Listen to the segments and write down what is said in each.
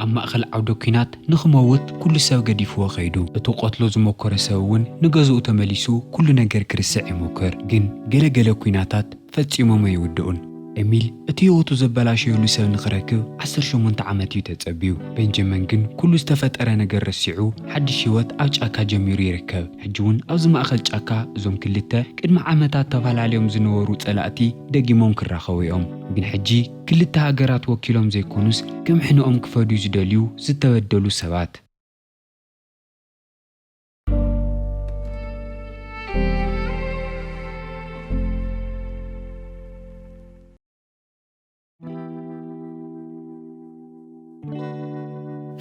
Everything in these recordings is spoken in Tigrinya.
ኣብ ማእኸል ዓውደ ኲናት ንኽመውት ኩሉ ሰብ ገዲፍዎ ከይዱ። እቲ ክቐትሎ ዝሞከረ ሰብ እውን ንገዝኡ ተመሊሱ ኩሉ ነገር ክርስዕ ይሞክር። ግን ገለገለ ኲናታት ፈጺሞም ኣይውድኡን። ኤሚል እቲ ህይወቱ ዘበላሸየሉ ሰብ ንኽረክብ ዓሰርተ ሸሞንተ ዓመት እዩ ተጸብዩ። ቤንጃሚን ግን ኩሉ ዝተፈጠረ ነገር ረሲዑ ሓድሽ ህይወት ኣብ ጫካ ጀሚሩ ይርከብ። ሕጂ እውን ኣብዚ ማእኸል ጫካ እዞም ክልተ ቅድሚ ዓመታት ተፈላለዮም ዝነበሩ ጸላእቲ ደጊሞም ክራኸቡ እዮም። ግን ሕጂ ክልተ ሃገራት ወኪሎም ዘይኮኑስ፣ ከም ሕነኦም ክፈድዩ ዝደልዩ ዝተበደሉ ሰባት።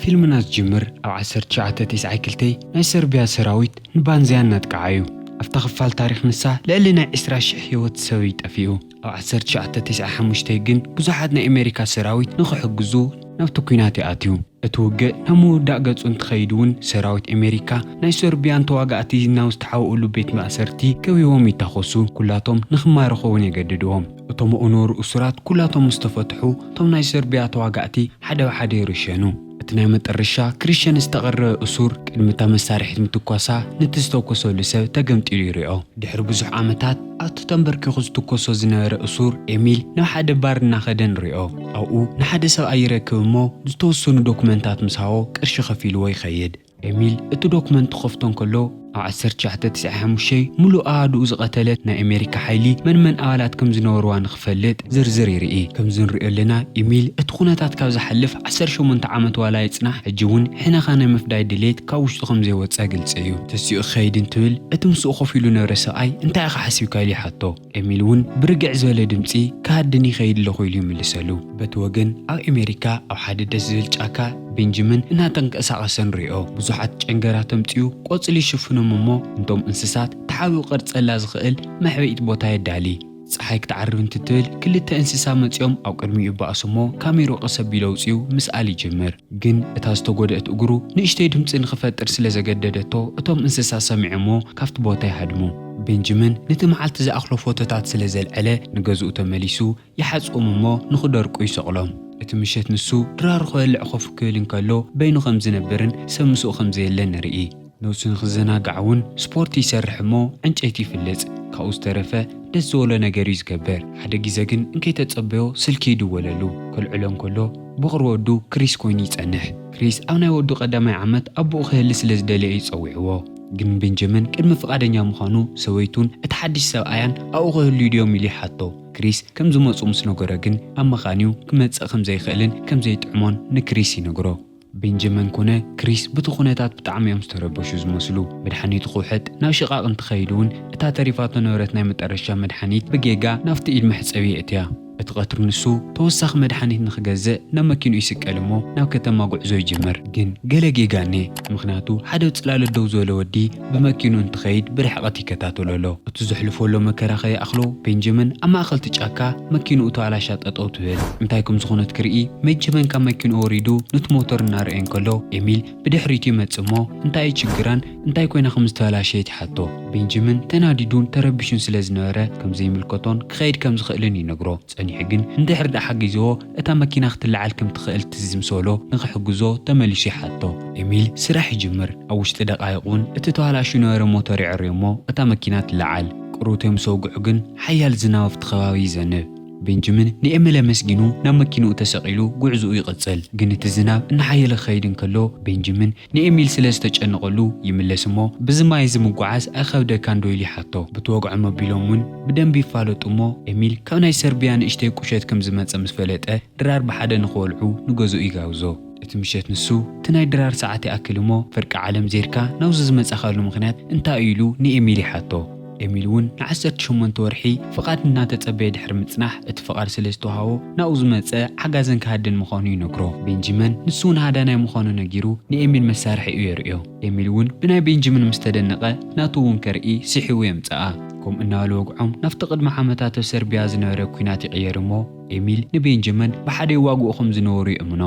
ፊልምና ዝጅምር ኣብ ዓሰርተ ትሽዓተ ተስዓይ ክልተ ናይ ሰርቢያ ሰራዊት ንባንዝያ እናጥቅዓ እዩ። ኣብታ ክፋል ታሪኽ ንሳ ልዕሊ ናይ ዕስራ ሽሕ ህይወት ሰብ እዩ ጠፊኡ። ኣብ ዓሰርተ ትሽዓተ ተስዓይ ሓሙሽተ ግን ብዙሓት ናይ ኣሜሪካ ሰራዊት ንኽሕግዙ ናብቲ ኲናት ይኣትዩ። እቲ ውግእ ናብ ምውዳእ ገጹ እንትኸይድ እውን ሰራዊት ኣሜሪካ ናይ ሰርቢያን ተዋጋእቲ ናብ ዝተሓውእሉ ቤት ማእሰርቲ ከቢቦም ይታኾሱ። ኩላቶም ንኽማረኹ እውን የገድድዎም። እቶም ኣብኡ ዝነበሩ እሱራት ኩላቶም ምስ ተፈትሑ እቶም ናይ ሰርቢያ ተዋጋእቲ ሓደ ብሓደ ይርሸኑ። እቲ ናይ መጠረሻ ክሪሸን ዝተቐረበ እሱር ቅድሚ እታ መሳርሒት ምትኳሳ ነቲ ዝተኮሰሉ ሰብ ተገምጢሉ ይሪኦ። ድሕሪ ብዙሕ ዓመታት ኣብቲ ተንበርኪኹ ዝትኮሶ ዝነበረ እሱር ኤሚል ናብ ሓደ ባር እናኸደ ንሪኦ። ኣብኡ ንሓደ ሰብኣይ ይረክብ እሞ ዝተወሰኑ ዶክመንታት ምስ ሃቦ ቅርሺ ከፊልዎ ይኸይድ። ኤሚል እቲ ዶክመንት ክኸፍቶ እንከሎ ኣብ ዓሰርተ ትሽዓተ ተስዓይ ሓሙሽተ ሙሉእ ኣሃዱኡ ዝቐተለት ናይ ኣሜሪካ ሓይሊ መን መን ኣባላት ከም ዝነበርዋ ንኽፈልጥ ዝርዝር ይርኢ። ከምዚ ንሪኦ ኣለና ኤሚል እቲ ኩነታት ካብ ዝሓልፍ ዓሰርተ ሸሞንተ ዓመት ዋላ ይጽናሕ ሕጂ እውን ሕነኻ ናይ ምፍዳይ ድሌት ካብ ውሽጡ ከም ዘይወጸ ግልጺ እዩ። ተሲኡ ክኸይድ እንትብል እቲ ምስኡ ኮፍ ኢሉ ዝነበረ ሰብኣይ እንታይ ኢኻ ሓሲብካ ኢሉ ይሓቶ። ኤሚል እውን ብርግዕ ዝበለ ድምጺ ክሃድን ይኸይድ ኣለኹ ኢሉ ይምልሰሉ። በቲ ወገን ኣብ ኣሜሪካ ኣብ ሓደ ደስ ዝብል ጫካ ቤንጃሚን እናተንቀሳቐሰ ንሪኦ። ብዙሓት ጨንገራት ኣምጺኡ ቆጽሊ ይሽፍኖም እሞ እንቶም እንስሳት ተሓቢኡ ቅርጸላ ዝኽእል መሕበኢት ቦታ የዳሊ። ጸሓይ ክትዓርብ እንትትብል ክልተ እንስሳ መጺኦም ኣብ ቅድሚኡ ይበኣሱ እሞ ካሜርኡ ቀስ ኣቢሉ ኣውጺኡ ምስኣል ይጅምር። ግን እታ ዝተጎድአት እግሩ ንእሽተይ ድምጺ ንኽፈጥር ስለ ዘገደደቶ እቶም እንስሳ ሰሚዖሞ ካብቲ ቦታ ይሃድሙ። ቤንጃሚን ነቲ መዓልቲ ዝኣኽሎ ፎቶታት ስለ ዘልዐለ ንገዝኡ ተመሊሱ ይሓጽቦም እሞ ንኽደርቁ ይሰቕሎም። እቲ ምሸት ንሱ ድራሩ ክበልዕ ኮፍ ክብል እንከሎ በይኑ ከም ዝነብርን ሰብ ምስኡ ከም ዘየለን ንርኢ። ነብሱ ንኽዘናጋዕ እውን ስፖርት ይሰርሕ እሞ ዕንጨይቲ ይፍልጽ። ካብኡ ዝተረፈ ደስ ዝበሎ ነገር እዩ ዝገብር። ሓደ ግዜ ግን እንከይተጸበዮ ስልኪ ይድወለሉ። ከልዕሎ እንከሎ ቦቕሪ ወዱ ክሪስ ኮይኑ ይጸንሕ። ክሪስ ኣብ ናይ ወዱ ቀዳማይ ዓመት ኣቦኡ ክህሊ ስለ ዝደለየ እዩ ጸዊዕዎ። ግን ቤንጃሚን ቅድሚ ፍቓደኛ ምዃኑ ሰበይቱን እቲ ሓድሽ ሰብኣያን ኣብኡ ክህልዩ ድዮም ኢሉ ይሓቶ። ክሪስ ከም ዝመጹ ምስ ነገሮ ግን ኣብ መኻንዩ ክመጽእ ከም ዘይኽእልን ከም ዘይጥዕሞን ንክሪስ ይነግሮ። ቤንጃሚን ኮነ ክሪስ በቲ ኩነታት ብጣዕሚ እዮም ዝተረበሹ ዝመስሉ። መድሓኒቱ ክውሕጥ ናብ ሽቓቕ እንትኸይድ እውን እታ ተሪፋቶ ነበረት ናይ መጠረሻ መድሓኒት ብጌጋ ናብቲ ኢድ መሕጸቢ የእትያ። እቲ ቀትሪ ንሱ ተወሳኺ መድሓኒት ንኽገዝእ ናብ መኪንኡ ይስቀል እሞ ናብ ከተማ ጉዕዞ ይጅምር። ግን ገለ ጌጋ እኔ፣ ምኽንያቱ ሓደ ኣብ ጽላሎት ደው ዝበለ ወዲ ብመኪንኡ እንትኸይድ ብርሕቐት ይከታተሎ ኣሎ። እቲ ዘሕልፎ ዘሎ መከራ ከይኣኽሎ ቤንጃሚን ኣብ ማእኸል እቲ ጫካ መኪንኡ ተባላሽያ ጠጠው ትብል። እንታይ ከም ዝኾነት ክርኢ ቤንጃሚን ካብ መኪንኡ ወሪዱ ነቲ ሞተር እናረኣየ እንከሎ ኤሚል ብድሕሪቱ ይመጽእ እሞ እንታይ እዩ ችግራን እንታይ ኮይና ከም ዝተበላሸየት ይሓቶ። ቤንጃሚን ተናዲዱን ተረቢሹን ስለ ዝነበረ ከም ዘይምልከቶን ክኸይድ ከም ዝኽእልን ይነግሮ። ጸኒሑ ግን እንድሕር ደኣ ሓጊዝዎ እታ መኪና ክትለዓል ከም ትኽእል ትዝ ምስ በሎ ንኽሕግዞ ተመሊሱ ይሓቶ። ኤሚል ስራሕ ይጅምር። ኣብ ውሽጢ ደቓይቕ እውን እቲ ተባላሹ ነበረ ሞተር ይዕርዮ እሞ እታ መኪና ትለዓል። ቅሩብ ምስ ኣውግዑ ግን ሓያል ዝናብ ኣብቲ ከባቢ ይዘንብ። ቤንጃሚን ንኤሚል ኣመስጊኑ ናብ መኪንኡ ተሰቒሉ ጉዕዝኡ ይቕጽል። ግን እቲ ዝናብ እናሓየለ ክኸይድ እንከሎ ቤንጃሚን ንኤሚል ስለ ዝተጨነቐሉ ይምለስ እሞ ብዚ ማይ እዚ ምጉዓዝ ኣይኸብደካን ዶ ኢሉ ይሓቶ። ብቲ ወግዖም ኣቢሎም እውን ብደንቢ ይፋለጡ እሞ ኤሚል ካብ ናይ ሰርቢያ ንእሽተይ ቁሸት ከም ዝመጸ ምስ ፈለጠ ድራር ብሓደ ንኽበልዑ ንገዝኡ ይጋብዞ። እቲ ምሸት ንሱ እቲ ናይ ድራር ሰዓት ይኣክል እሞ ፍርቂ ዓለም ዜርካ ናብዚ ዝመጻኻሉ ምኽንያት እንታይ እዩ ኢሉ ንኤሚል ይሓቶ። ኤሚል እውን ንዓሰርተ ሸሞንተ ወርሒ ፍቓድ እናተጸበየ ድሕሪ ምጽናሕ እቲ ፍቓድ ስለ ዝተዋሃቦ ናብኡ ዝመጸ ሓጋዘን ክሃድን ምዃኑ ይነግሮ። ቤንጃሚን ንሱ እውን ሃዳናይ ምዃኑ ነጊሩ ንኤሚል መሳርሒኡ የርእዮ። ኤሚል እውን ብናይ ቤንጃሚን ምስ ተደነቐ ናቱ እውን ከርኢ ስሒቡ የምጽኣ። ከምኡ እናበሉ ወግዖም ናብቲ ቅድሚ ዓመታት ኣብ ሰርቢያ ዝነበረ ኲናት ይቕየር እሞ ኤሚል ንቤንጃሚን ብሓደ ይዋግኡ ከም ዝነበሩ የእምኖ።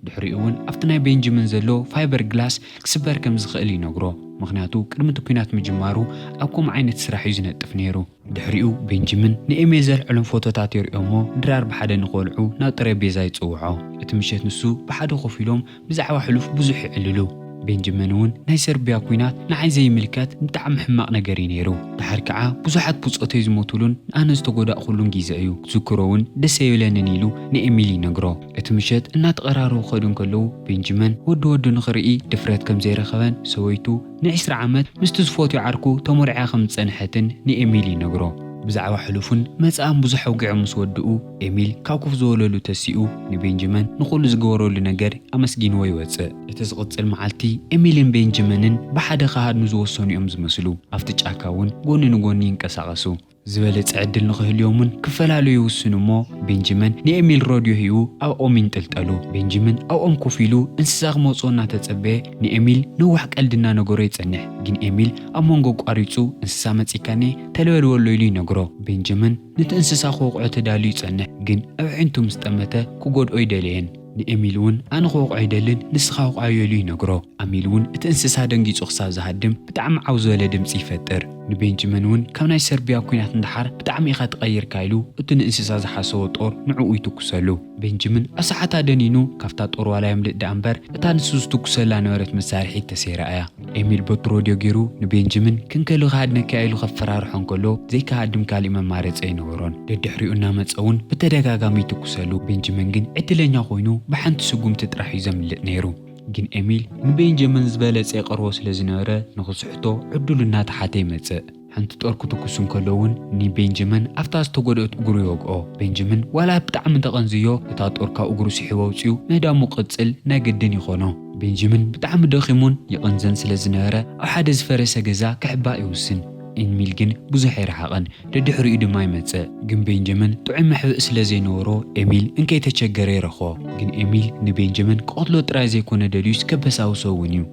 ድሕሪኡ እውን ኣብቲ ናይ ቤንጃሚን ዘሎ ፋይበር ግላስ ክስበር ከም ዝኽእል ይነግሮ። ምኽንያቱ ቅድሚ እቲ ኲናት ምጅማሩ ኣብ ከምኡ ዓይነት ስራሕ እዩ ዝነጥፍ ነይሩ። ድሕሪኡ ቤንጃሚን ንኤሚል ዘልዕሎም ፎቶታት የርእዮ እሞ ድራር ብሓደ ንኽበልዑ ናብ ጠረጴዛ ይጽውዖ። እቲ ምሸት ንሱ ብሓደ ኮፍ ኢሎም ብዛዕባ ሕሉፍ ብዙሕ ይዕልሉ። ቤንጃሚን እውን ናይ ሰርቢያ ኲናት ንዓይ ዘይምልከት ብጣዕሚ ሕማቕ ነገር እዩ ነይሩ። ድሓር ከዓ ብዙሓት ብጾተይ ዝሞቱሉን ኣነ ዝተጎዳእኩሉን ግዜ እዩ። ክዝክሮ እውን ደስ ኣይብለንን ኢሉ ንኤሚል ይነግሮ። እቲ ምሸት እናተቐራረቡ ክኸዱ እንከለዉ ቤንጃሚን ወዲ ወዱ ንኽርኢ ድፍረት ከም ዘይረኸበን ሰበይቱ ንዒስራ ዓመት ምስቲ ዝፈትዮ ዓርኩ ተመርዕያ ከም ዝጸንሐትን ንኤሚል ይነግሮ። ብዛዕባ ሕሉፉን መጻእን ብዙሕ ኣውጊዖም ምስ ወድኡ ኤሚል ካብ ኮፍ ዝበለሉ ተሲኡ ንቤንጃሚን ንኹሉ ዝገበረሉ ነገር ኣመስጊንዎ ይወጽእ። እቲ ዝቕጽል መዓልቲ ኤሚልን ቤንጃሚንን ብሓደ ክሃድኑ ዝወሰኑ እዮም ዝመስሉ። ኣብቲ ጫካ እውን ጎኒ ንጎኒ ይንቀሳቐሱ። ዝበለጸ ዕድል ንኽህልዮምን ክፈላለዩ ይውስኑ እሞ ቤንጃሚን ንኤሚል ሬድዮ ሂቡ ኣብ ኦም ይንጥልጠሉ። ቤንጃሚን ኣብ ኦም ኮፍ ኢሉ እንስሳ ክመጽኦ እናተጸበየ ንኤሚል ነዋሕ ቀልዲ እናነገሮ ይጸንሕ። ግን ኤሚል ኣብ መንጎ ኣቋሪጹ እንስሳ መጺካኒ ተለበልበሎ ኢሉ ይነግሮ። ቤንጃሚን ነቲ እንስሳ ክወቕዖ ተዳልዩ ይጸንሕ፣ ግን ኣዕዒንቱ ምስ ጠመተ ክጎድኦ ኣይደለየን። ንኤሚል እውን ኣነ ክወቕዖ ኣይደልን ንስኻ ውቕዓዮ ኢሉ ይነግሮ። ኣሚል እውን እቲ እንስሳ ደንጊጹ ክሳብ ዝሃድም ብጣዕሚ ዓው ዝበለ ድምጺ ይፈጥር። ንቤንጃሚን እውን ካብ ናይ ሰርቢያ ኲናት ንደሓር ብጣዕሚ ኢኻ ተቐይርካ ኢሉ እቲ ንእንስሳ ዝሓሰቦ ጦር ንዕኡ ይትኩሰሉ። ቤንጃሚን ኣሳሓታ ደኒኑ ካብታ ጦር ዋላ የምልጥ ደኣ እምበር እታ ንሱ ዝትኩሰላ ነበረት መሳርሒት ተሰይራ እያ። ኤሚል በቲ ሬድዮ ገይሩ ንቤንጃሚን ክንከሊ ክሃድነካ ኢሉ ከፈራርሖ እንከሎ ዘይክሃድም ካሊእ መማረፂ ኣይነበሮን። ደድሕሪኡ እናመፀ እውን ብተደጋጋሚ ይትኩሰሉ። ቤንጃሚን ግን ዕድለኛ ኮይኑ ብሓንቲ ስጉምቲ ጥራሕ እዩ ዘምልጥ ነይሩ። ግን ኤሚል ንቤንጃሚን ዝበለፀ ይቐርቦ ስለ ዝነበረ ንኽስሕቶ ዕድሉ እናተሓተ ይመፅእ። ሓንቲ ጦር ክትኩስ እንከሎ እውን ንቤንጃሚን ኣብታ ዝተጎድአት እግሩ ይወግኦ። ቤንጃሚን ዋላ ብጣዕሚ እንተቐንዝዮ እታ ጦር ካብ እግሩ ስሒቡ ኣውፂኡ ምህዳሙ ቅፅል ናይ ግድን ይኾኖ። ቤንጃሚን ብጣዕሚ ደኺሙን ይቕንዘን ስለ ዝነበረ ኣብ ሓደ ዝፈረሰ ገዛ ክሕባእ ይውስን። ኤሚል ግን ብዙሕ ኣይረሓቐን፣ ደድሕሪኡ ድማ ይመጽእ። ግን ቤንጃሚን ጥዑይ መሕብእ ስለ ዘይነበሮ ኤሚል እንከይተቸገረ ይረኽቦ። ግን ኤሚል ንቤንጃሚን ክቐትሎ ጥራይ ዘይኮነ ደልዩስ ከበሳውሶ እውን እዩ።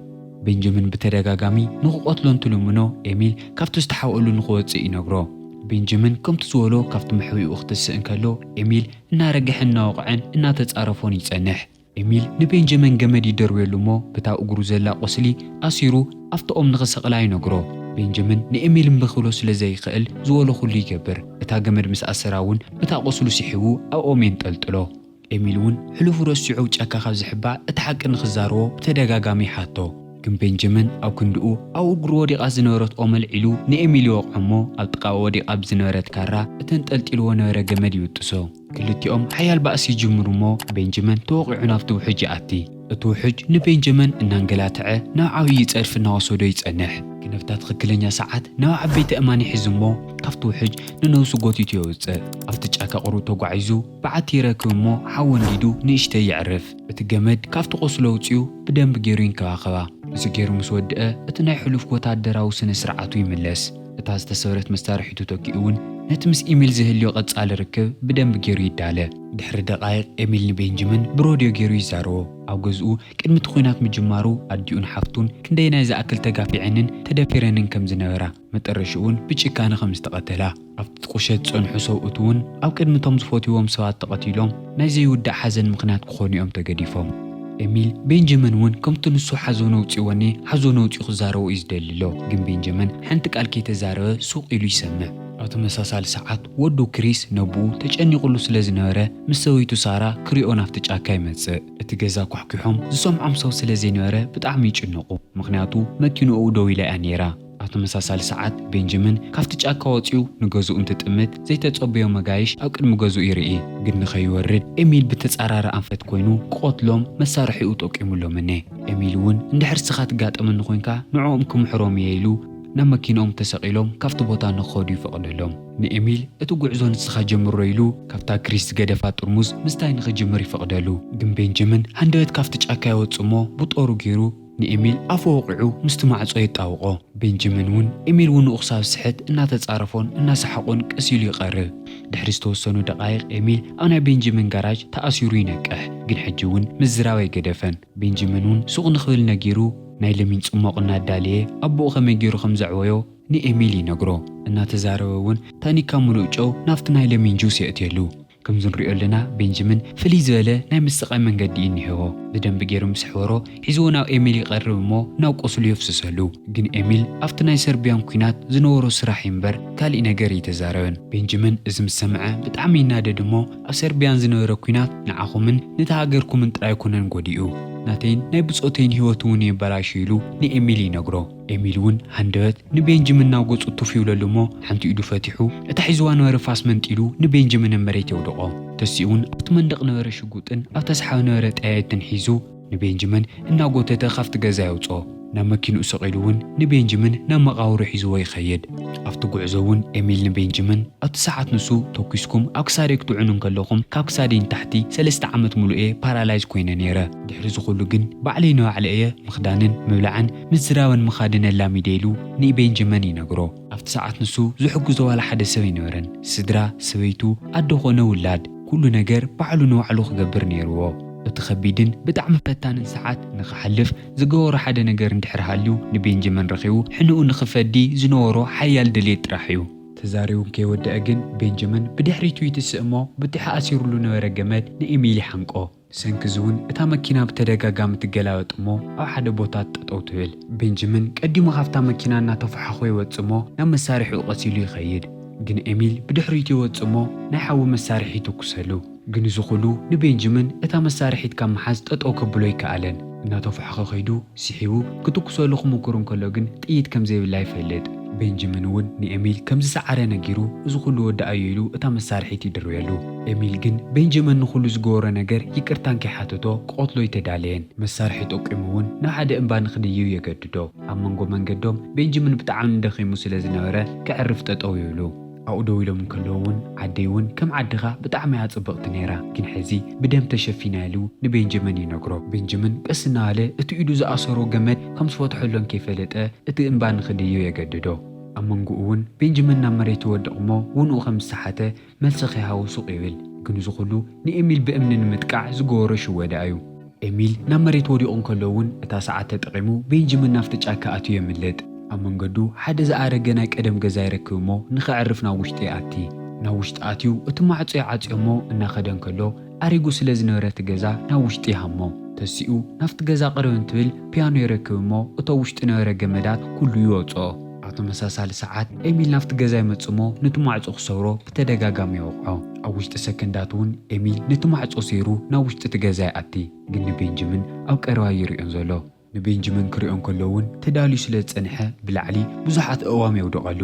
ቤንጃሚን ብተደጋጋሚ ንኽቐትሎ እንትልምኖ ኤሚል ካብቲ ዝተሓብኣሉ ንኽወጽእ ይነግሮ። ቤንጃሚን ከምቲ ዝበሎ ካብቲ መሕብኢኡ ክትስእ እንከሎ ኤሚል እናረገሐን እናወቕዐን እናተጻረፎን ይጸንሕ። ኤሚል ንቤንጃሚን ገመድ ይደርብየሉ እሞ በታ እግሩ ዘላ ቁስሊ ኣሲሩ ኣብቲ ኦም ንኽሰቕላ ይነግሮ። ቤንጃሚን ንኤሚል እምቢ ክብሎ ስለ ዘይኽእል ዝበሎ ኩሉ ይገብር። እታ ገመድ ምስ ኣሰራ እውን በታ ቁስሉ ስሒቡ ኣብ ኦም የንጠልጥሎ። ኤሚል እውን ሕሉፉ ረሲዑ ጫካ ካብ ዝሕባእ እቲ ሓቂ ንኽዛረቦ ብተደጋጋሚ ይሓቶ። ግን ቤንጃሚን ኣብ ክንድኡ ኣብ እግሩ ወዲቓ ዝነበረት ኦም ኣልዒሉ ንኤሚል ይወቕዖ እሞ ኣብ ጥቓኡ ወዲቓ ብዝነበረት ካራ እቲ ኣንጠልጢልዎ ነበረ ገመድ ይብጥሶ። ክልቲኦም ሓያል ባእሲ ይጅምሩ እሞ ቤንጃሚን ተወቒዑ ናብቲ ውሕጅ ይኣቲ። እቲ ውሕጅ ንቤንጃሚን እናንገላትዐ ናብ ዓብዪ ጸድፊ እናወሰዶ ይጸንሕ። ግን ኣብታ ትኽክለኛ ሰዓት ናብ ዓበይቲ ኣእማን ይሕዝ እሞ ካብቲ ውሕጅ ንነብሱ ጎቲቱ የውጽእ። ኣብቲ ጫካ ቁሩብ ተጓዒዙ በዓቲ ይረክብ እሞ ሓዊ ኣንዲዱ ንእሽተይ የዕርፍ። እቲ ገመድ ካብቲ ቁስሉ ኣውጺኡ ብደንቢ ገይሩ ይንከባኸባ። እዚ ገይሩ ምስ ወድአ እቲ ናይ ሕሉፍ ወታደራዊ ስነ ስርዓቱ ይምለስ። እታ ዝተሰብረት መሳርሒቱ ተኪኡ እውን ነቲ ምስ ኤሚል ዝህልዮ ቀጻሊ ርክብ ብደንቢ ገይሩ ይዳለ። ድሕሪ ደቓይቕ ኤሚል ንቤንጃሚን ብሮድዮ ገይሩ ይዛረቦ። ኣብ ገዝኡ ቅድሚ እቲ ኲናት ምጅማሩ ኣዲኡን ሓፍቱን ክንደየናይ ዝኣክል ተጋፊዐንን ተደፊረንን ከም ዝነበራ፣ መጠረሽኡን ብጭካነ ከም ዝተቐተላ፣ ኣብቲ ቁሸት ዝጸንሑ ሰብኡት እውን ኣብ ቅድሚ እቶም ዝፈትይዎም ሰባት ተቐቲሎም ናይ ዘይውዳእ ሓዘን ምኽንያት ክኾኑ እዮም ተገዲፎም። ኤሚል ቤንጃሚን እውን ከምቲ ንሱ ሓዘኑ ኣውጺእወኒ ሓዘኑ ኣውጺኡ ክዛረቦ እዩ ዝደሊ ኣሎ። ግን ቤንጃሚን ሓንቲ ቃል ከይተዛረበ ሱቕ ኢሉ ይሰምዕ። ኣብ ተመሳሳሊ ሰዓት ወዱ ክሪስ ነቦኡ ተጨኒቑሉ ስለ ዝነበረ ምስ ሰበይቱ ሳራ ክሪኦ ናብቲ ጫካ ይመጽእ። እቲ ገዛ ኳሕኲሖም ዝሰምዖም ሰብ ስለ ዘይነበረ ብጣዕሚ ይጭነቑ። ምኽንያቱ መኪንኡ ኣብኡ ደው ኢላ እያ ነይራ። ኣብ ተመሳሳሊ ሰዓት ቤንጃሚን ካብቲ ጫካ ወጺኡ ንገዝኡ እንትጥምት ዘይተጸበዮ መጋይሽ ኣብ ቅድሚ ገዝኡ ይርኢ። ግን ንኸይወርድ ኤሚል ብተጻራሪ ኣንፈት ኮይኑ ክቐትሎም መሳርሒኡ ጠቂሙሎም እነ። ኤሚል እውን እንድሕር ስኻ ትጋጠመኒ ኮይንካ ንዕኦም ክምሕሮም እየ ኢሉ ናብ መኪንኦም ተሰቒሎም ካብቲ ቦታ ንኽኸዱ ይፈቕደሎም። ንኤሚል እቲ ጉዕዞ ንስኻ ጀምሮ ኢሉ ካብታ ክሪስ ዝገደፋ ጥርሙዝ ምስታይ ንኽጅምር ይፈቕደሉ። ግን ቤንጃሚን ሃንደበት ካብቲ ጫካ ይወጽእ እሞ ብጦሩ ገይሩ ንኤሚል ኣፉ ወቒዑ ምስቲ ማዕጾ የጣብቖ። ቤንጃሚን እውን ኤሚል ውንኡ ክሳብ ዝስሕት እናተጻረፎን እናሰሓቑን ቀስ ኢሉ ይቐርብ። ድሕሪ ዝተወሰኑ ደቓይቕ ኤሚል ኣብ ናይ ቤንጃሚን ጋራጅ ተኣሲሩ ይነቅሕ። ግን ሕጂ እውን ምዝራብ ኣይገደፈን። ቤንጃሚን እውን ሱቕ ንኽብል ነጊሩ ናይ ለሚን ጽሟቕ እናዳለየ ኣቦኡ ከመይ ገይሩ ከም ዘዕወዮ ንኤሚል ይነግሮ። እናተዛረበ እውን ታኒካ ምሉእ ጨው ናብቲ ናይ ለሚን ጁስ የእትየሉ። ከምዚ ንሪኦ ኣለና፣ ቤንጃሚን ፍልይ ዝበለ ናይ ምስቓይ መንገዲ እዩ እኒሄዎ። ብደንቢ ገይሩ ምስ ኣሕወሮ፣ ሒዝዎ ናብ ኤሚል ይቐርብ እሞ ናብ ቁስሉ የፍስሰሉ። ግን ኤሚል ኣብቲ ናይ ሰርቢያን ኲናት ዝነበሮ ስራሕ እዩ እምበር ካሊእ ነገር ኣይተዛረበን። ቤንጃሚን እዚ ምስ ሰምዐ ብጣዕሚ ይናደድ እሞ፣ ኣብ ሰርቢያን ዝነበረ ኲናት ንዓኹምን ነታ ሃገርኩምን ጥራይ ኣይኮነን ጎዲኡ፣ ናተይን ናይ ብጾተይን ህይወት እውን የበላሹ ኢሉ ንኤሚል ይነግሮ። ኤሚል እውን ሃንደበት ንቤንጃሚን ናብ ገጹ ቱፍ ይብለሉ እሞ፣ ሓንቲ ኢዱ ፈቲሑ እታ ሒዝዋ ነበረ ፋስ መንጢሉ ንቤንጃሚን ኣብ መሬት የውድቖ። ተሲኡ እውን ኣብቲ መንደቕ ነበረ ሽጉጥን ኣብ ተስሓቢ ነበረ ጠያይትን ሒዙ ንቤንጃሚን እናጎተተ ካብቲ ገዛ የውጽኦ። ናብ መኪንኡ ሰቒሉ እውን ንቤንጃሚን ናብ መቓብሩ ሒዝዎ ይኸይድ። ኣብቲ ጉዕዞ እውን ኤሚል ንቤንጃሚን ኣብቲ ሰዓት ንሱ ተኲስኩም ኣብ ክሳደይ ክትዕኑ እንከለኹም ካብ ክሳደይ ንታሕቲ ሰለስተ ዓመት ሙሉእ እየ ፓራላይዝ ኮይነ ነይረ። ድሕሪ እዚ ኩሉ ግን ባዕለይ ንባዕለ እየ ምኽዳንን ምብላዕን ምዝራብን ምኻድን ኣላሚደ ኢሉ ንቤንጃሚን ይነግሮ። ኣብቲ ሰዓት ንሱ ዝሕግዞ ዋላ ሓደ ሰብ ኣይነበረን። ስድራ፣ ሰበይቱ፣ ኣዶ ኾነ ውላድ፣ ኩሉ ነገር ባዕሉ ንባዕሉ ክገብር ነይርዎ። እቲ ከቢድን ብጣዕሚ ፈታንን ሰዓት ንኽሓልፍ ዝገበሮ ሓደ ነገር እንድሕር ሃልዩ ንቤንጃሚን ረኺቡ ሕንኡ ንኽፈዲ ዝነበሮ ሓያል ድሌት ጥራሕ እዩ። ተዛሪቡ ከይወደአ ግን ቤንጃሚን ብድሕሪቱ ይትስእ እሞ ብቲሓ ኣሲሩሉ ነበረ ገመድ ንኤሚል ይሓንቆ። ብሰንኪ እዚ እውን እታ መኪና ብተደጋጋሚ ትገላበጥ እሞ ኣብ ሓደ ቦታ ጠጠው ትብል። ቤንጃሚን ቀዲሙ ካብታ መኪና እናተፈሓኾ ይወጽእ እሞ ናብ መሳርሒኡ ቀስ ኢሉ ይኸይድ። ግን ኤሚል ብድሕሪቱ ይወጽእ እሞ ናይ ሓዊ መሳርሒ ይትኩሰሉ። ግን እዚ ኩሉ ንቤንጃሚን እታ መሳርሒት ካብ ምሓዝ ጠጠው ከብሎ ኣይከኣለን። እናተፈሓኾ ከይዱ ስሒቡ ክትኩሰሉ ክምኩር እንከሎ ግን ጥይት ከም ዘይብላ ይፈልጥ። ቤንጃሚን እውን ንኤሚል ከም ዝሰዓረ ነጊሩ፣ እዚ ኩሉ ወዳኣዮ ኢሉ እታ መሳርሒት ይድርብየሉ። ኤሚል ግን ቤንጃሚን ንኹሉ ዝገበሮ ነገር ይቅርታ እንከይሓተቶ ክቐትሎ ኣይተዳለየን። መሳርሒ ጠቂሙ እውን ናብ ሓደ እምባ ንኽድይብ የገድዶ። ኣብ መንጎ መንገዶም ቤንጃሚን ብጣዕሚ ደኺሙ ስለ ዝነበረ ከዕርፍ ጠጠው ይብሉ። ኣብኡ ደው ኢሎም እንከለዉ እውን ዓደይ እውን ከም ዓድኻ ብጣዕሚ እያ ጽብቕቲ ነይራ፣ ግን ሕዚ ብደም ተሸፊና ኢሉ ንቤንጃሚን ይነግሮ። ቤንጃሚን ቀስ እናበለ እቲ ኢዱ ዝኣሰሮ ገመድ ከም ዝፈትሐሉ እንከይፈለጠ እቲ እምባ ንኽድይብ የገድዶ። ኣብ መንጎኡ እውን ቤንጃሚን ናብ መሬት ይወድቕ እሞ ውንኡ ከም ዝሰሓተ መልሲ ከይሃቦ ሱቕ ይብል። ግን እዚ ኩሉ ንኤሚል ብእምኒ ንምጥቃዕ ዝገበሮ ሽወዳ እዩ። ኤሚል ናብ መሬት ወዲቑ እንከሎ እውን እታ ሰዓት ተጠቒሙ ቤንጃሚን ናብቲ ጫካ ኣትዩ የምልጥ። ኣብ መንገዱ ሓደ ዝኣረገ ናይ ቀደም ገዛ ይረክብ እሞ ንኸዕርፍ ናብ ውሽጢ ይኣቲ። ናብ ውሽጢ ኣትዩ እቲ ማዕጾ ይዓጽዮ እሞ እናኸደ እንከሎ ኣሪጉ ስለ ዝነበረ እቲ ገዛ ናብ ውሽጢ ይሃሞ። ተሲኡ ናብቲ ገዛ ቅርብ እንትብል ፒያኖ ይረክብ እሞ እቶ ውሽጢ ነበረ ገመዳት ኩሉ ይወጽኦ። ኣብ ተመሳሳሊ ሰዓት ኤሚል ናብቲ ገዛ ይመጽእ እሞ ነቲ ማዕጾ ክሰብሮ ብተደጋጋሚ ይወቕዖ። ኣብ ውሽጢ ሰከንዳት እውን ኤሚል ነቲ ማዕጾ ሰይሩ ናብ ውሽጢ እቲ ገዛ ይኣቲ። ግን ንቤንጃሚን ኣብ ቀረባ ይርእዮን ዘሎ። ንቤንጃሚን ክርእዮ እንከሎ እውን ተዳልዩ ስለ ዝጸንሐ ብላዕሊ ብዙሓት ኣእዋም የውድቐሉ።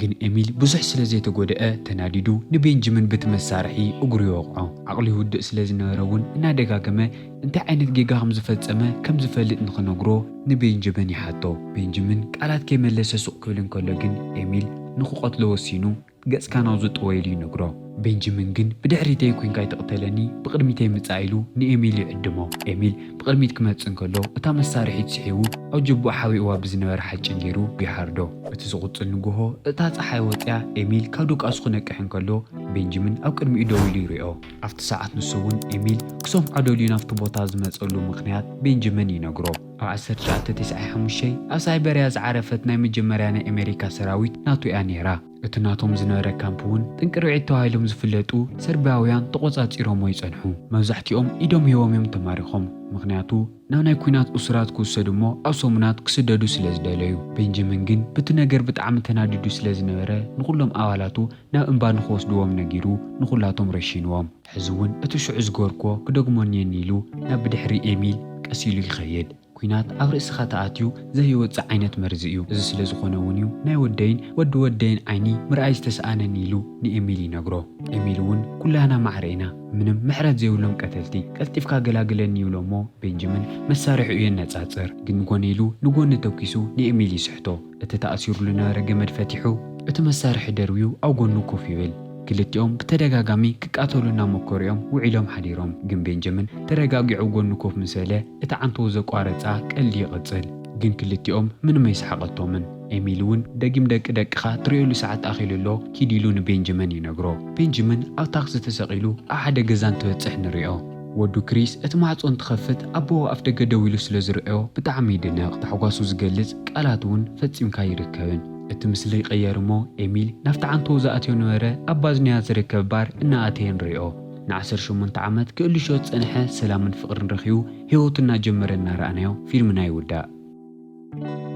ግን ኤሚል ብዙሕ ስለ ዘይተጎድአ ተናዲዱ ንቤንጃሚን ብቲ መሳርሒ እግሩ ይወቕዖ። ዓቕሉ ይውድእ ስለ ዝነበረ እውን እናደጋገመ እንታይ ዓይነት ጌጋ ከም ዝፈጸመ ከም ዝፈልጥ ንኽነግሮ ንቤንጃሚን ይሓቶ። ቤንጃሚን ቃላት ከይመለሰ ሱቕ ክብል እንከሎ ግን ኤሚል ንኽቐትሎ ወሲኑ ገጽካ ናብዚ ጥወ ኢሉ ይነግሮ። ቤንጃሚን ግን ብድሕሪተይ ኮይንካ ኣይትቕተለኒ፣ ብቕድሚተይ ምጻእ ኢሉ ንኤሚል ይዕድሞ። ኤሚል ብቕድሚት ክመጽእ እንከሎ እታ መሳርሒት ስሒቡ ኣብ ጅቡእ ሓቢእዋ ብዝነበረ ሓጭን ገይሩ ይሓርዶ። እቲ ዝቕጽል ንግሆ እታ ጸሓይ ወጺኣ ኤሚል ካብ ድቃሱ ክነቅሕ እንከሎ ቤንጃሚን ኣብ ቅድሚኡ ደው ኢሉ ይሪኦ። ኣብቲ ሰዓት ንሱ እውን ኤሚል ክሰምዖ ደልዩ ናብቲ ቦታ ዝመጸሉ ምኽንያት ቤንጃሚን ይነግሮ። ኣብ ዓሰርተ ትሽዓተ ተስዓን ሓሙሽተን ኣብ ሳይበርያ ዝዓረፈት ናይ መጀመርያ ናይ ኣሜሪካ ሰራዊት ናቶ እያ ነይራ። እቲ ናቶም ዝነበረ ካምፕ እውን ጥንቅርብዒት ተባሂሎም ዝፍለጡ ሰርቢያውያን ተቖጻጺሮሞ ይጸንሑ። መብዛሕትኦም ኢዶም ሂቦም እዮም ተማሪኾም። ምኽንያቱ ናብ ናይ ኲናት እሱራት ክውሰዱ እሞ ኣብ ሰሙናት ክስደዱ ስለ ዝደለዩ። ቤንጃሚን ግን ብቲ ነገር ብጣዕሚ ተናዲዱ ስለ ዝነበረ ንኹሎም ኣባላቱ ናብ እምባ ንኽወስድዎም ነጊሩ ንኹላቶም ረሺንዎም። ሕዚ እውን እቲ ሽዑ ዝገበርክዎ ክደግሞ እኒአኒ ኢሉ ናብ ብድሕሪ ኤሚል ቀስ ኢሉ ይኸይድ። ኲናት ኣብ ርእስኻ ተኣትዩ ዘይወጽእ ዓይነት መርዚ እዩ። እዚ ስለ ዝኾነ እውን እዩ ናይ ወደይን ወዲ ወደይን ዓይኒ ምርኣይ ዝተሰኣነኒ ኢሉ ንኤሚል ይነግሮ። ኤሚል እውን ኩላህና ማዕረ ኢና፣ ምንም ምሕረት ዘይብሎም ቀተልቲ፣ ቀልጢፍካ ገላግለኒ ይብሎ እሞ ቤንጃሚን መሳርሒኡ የነጻጽር። ግን ንጎኒ ኢሉ ንጎኒ ተኲሱ ንኤሚል ይስሕቶ። እቲ ተኣሲሩ ዝነበረ ገመድ ፈቲሑ እቲ መሳርሒ ደርብዩ ኣብ ጎኑ ኮፍ ይብል። ክልቲኦም ብተደጋጋሚ ክቃተሉ እናመከሩ እዮም ውዒሎም ሓዲሮም። ግን ቤንጃሚን ተረጋጊዑ ኣብ ጎኑ ኮፍ ምስ በለ እቲ ዓንተው ዘቋረጻ ቀልዲ ይቕጽል። ግን ክልቲኦም ምንም ኣይሰሓቐቶምን። ኤሚል እውን ደጊም ደቂ ደቅኻ ትርእየሉ ሰዓት ኣኺሉ ኣሎ፣ ኪድ ኢሉ ንቤንጃሚን ይነግሮ። ቤንጃሚን ኣብ ታክሲ ተሰቒሉ ኣብ ሓደ ገዛ እንትበጽሕ ንሪኦ። ወዱ ክሪስ እቲ ማዕጾ እንትኸፍት ኣቦኡ ኣፍ ደገ ደው ኢሉ ስለ ዝርእዮ ብጣዕሚ ይድነቕ። ታሕጓሱ ዝገልጽ ቃላት እውን ፈጺምካ ኣይርከብን። እቲ ምስሊ ይቐየር እሞ ኤሚል ናብቲ ዓንተው ዝኣትዮ ነበረ ኣብ ባዝንያ ዝርከብ ባር እናኣተየ ንሪኦ። ን18 ዓመት ክእልሾ ዝጸንሐ ሰላምን ፍቕርን ረኺቡ ህይወቱ እናጀመረ እናረኣናዮ ፊልምና ይውዳእ።